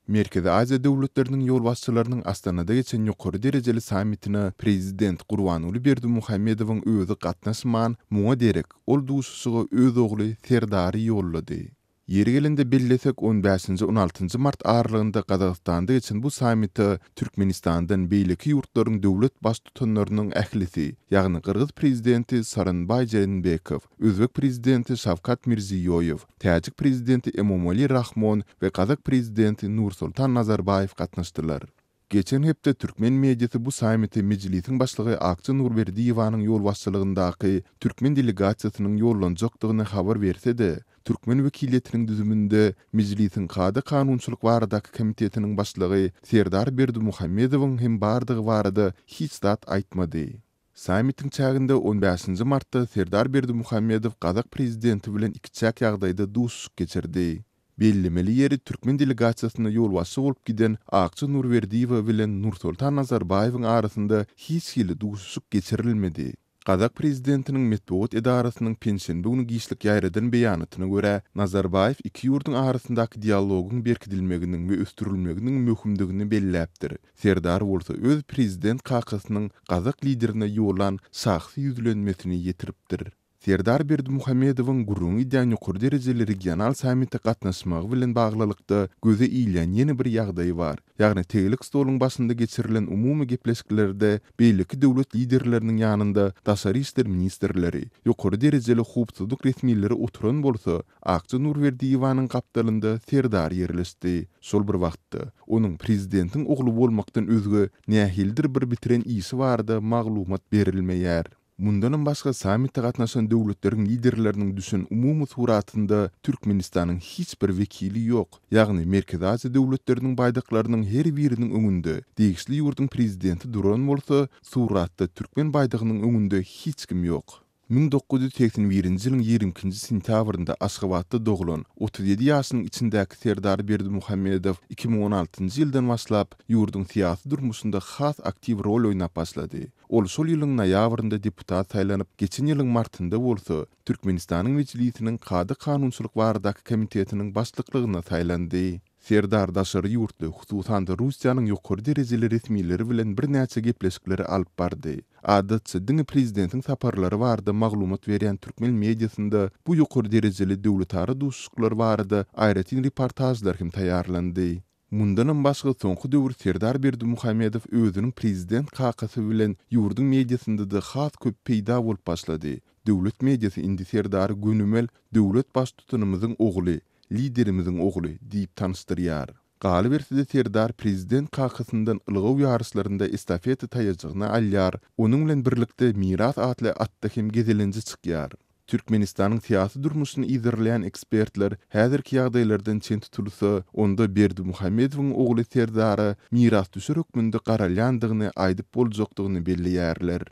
Merkezi Aziýa döwletleriniň ýolbaşçylarynyň Astanada geçen ýokary derejeli sammitine prezident Gurbanguly Berdimuhamedowyň özi gatnaşman, muňa derek, ol duşuşyga öz ogly Serdary ýollady. Ýeri gelende bellesek, on bäşinji-on altynjy mart aralygynda Gazagystanda geçen bu sammite Türkmenistandan beýleki ýurtlaryň döwlet Baştutanlarynyň ählisi, ýagny gyrgyz prezidenti Sooronbaý Jeenbekow, özbek prezidenti Şawkat Mirziýoýew, täjik prezidenti Emomali Rahmon we gazak prezidenti Nursultan Nazarbaýew gatnaşdylar. Geçen hepde türkmen mediasy bu sammite Mejlisiň başlygy Akja Nurberdiýewanyň ýolbaşçylygyndaky türkmen delegasiýasynyň ýollanjakdygyny habar berse-de, türkmen wekiliýetiniň düzüminde Mejlisiň kada-kanunçylyk baradaky komitetiniň başlygy Serdar Berdimuhamedowyň hem bardygy barada hiç zat aýtmady. Sammitiň çäginde on bäşinji martda Serdar Berdimuhamedow gazak prezidenti bilen ikiçäk ýagdaýda duşuşyk geçirdi. Bellemeli ýeri, türkmen delegasiýasyna ýolbaşçy bolup giden Akja Nurberdiýewa bilen Nursoltan Nazarbaýewiň arasynda hiç hili duşuşyk geçirilmedi. Gazak prezidentiniň metbugat edarasynyň penşenbe güni giçlik ýaýradan beýanatyna görä, Nazarbaýew iki ýurduň arasyndaky dialogyň berkidilmeginiň we ösdürilmeginiň möhümdigini belläpdir. Serdar bolsa öz prezident kakasynyň gazak liderine ýollan şahsy ýüzlenmesini ýetiripdir. Serdar Berdimuhamedowyň gürrüňi gidýän ýokary derejeli regional sammite gatnaşmagy bilen baglylykda göze ilýän ýene bir ýagdaý bar. Ýagny tegelek stoluň başynda geçirilen umumy gepleşiklerde beýleki döwlet liderleriniň ýanynda daşary işler ministrleri, ýokary derejeli howpsuzlyk resmileri oturan bolsa, Akja Nurberdiýewanyň gapdalynda Serdar ýerleşdi. Şol bir wagtda, onuň prezidentiň ogly bolmakdan özge nähilidir bir bitiren işi barada maglumat berilmeýär. Mundanam başga sammite gatnaşan döwletleriň liderleriniň düşen umumy suratynda Türkmenistanyň hiç bir wekili ýok, ýagny Merkezi Aziýa döwletleriniň baýdaklarynyň her biriniň öňünde degişli ýurduň prezidenti duran bolsa, suratda türkmen baýdagynyň öňünde hiç kim ýok. 1981-nji ýylyň 22-nji sentýabrynda Aşgabatda doglan, 37 ýaşynyň içindäki Serdar Berdimuhamedow 2016-njy ýyldan başlap ýurduň syýasy durmuşynda has aktiw rol oýnap başlady. Ol şol ýylyň noýabrynda deputat saýlanyp, geçen ýylyň martynda bolsa Türkmenistanyň Mejlisiniň Kada-kanunçylyk baradaky komitetiniň başlyklygyna saýlandy. Serdar daşary ýurtly, hususan-da Russiýanyň ýokary derejeli resmileri bilen birnäçe gepleşikleri alyp bardy. Adatça, diňe prezidentiň saparlary barada maglumat berýän türkmen mediasynda bu ýokary derejeli döwletara duşuşyklar barada aýratyn reportažlar hem taýýarlandy. Mundanam başga soňky döwür Serdar Berdimuhamedow özüniň prezident kakasy bilen ýurduň mediasynda-da has köp peýda bolup başlady. Döwlet mediasy indi Serdary gönümel döwlet baştutanymyzyň ogly, liderimiziň ogly diýip tanyşdyrýar. Galyberse-de Serdar prezident kakasyndan ylgaw ýaryşlarynda estafeta taýajygyny alýar, onuň bilen birlikde Miras atly atda hem gezelenje çykýar. Türkmenistanyň syýasy durmuşyny yzarlaýan ekspertler häzirki ýagdaýlardan çen tutulsa, onda Berdimuhamedowyň ogly Serdara mirasdüşer hökmünde garalýandygyny aýdyp boljakdygyny belleýärler.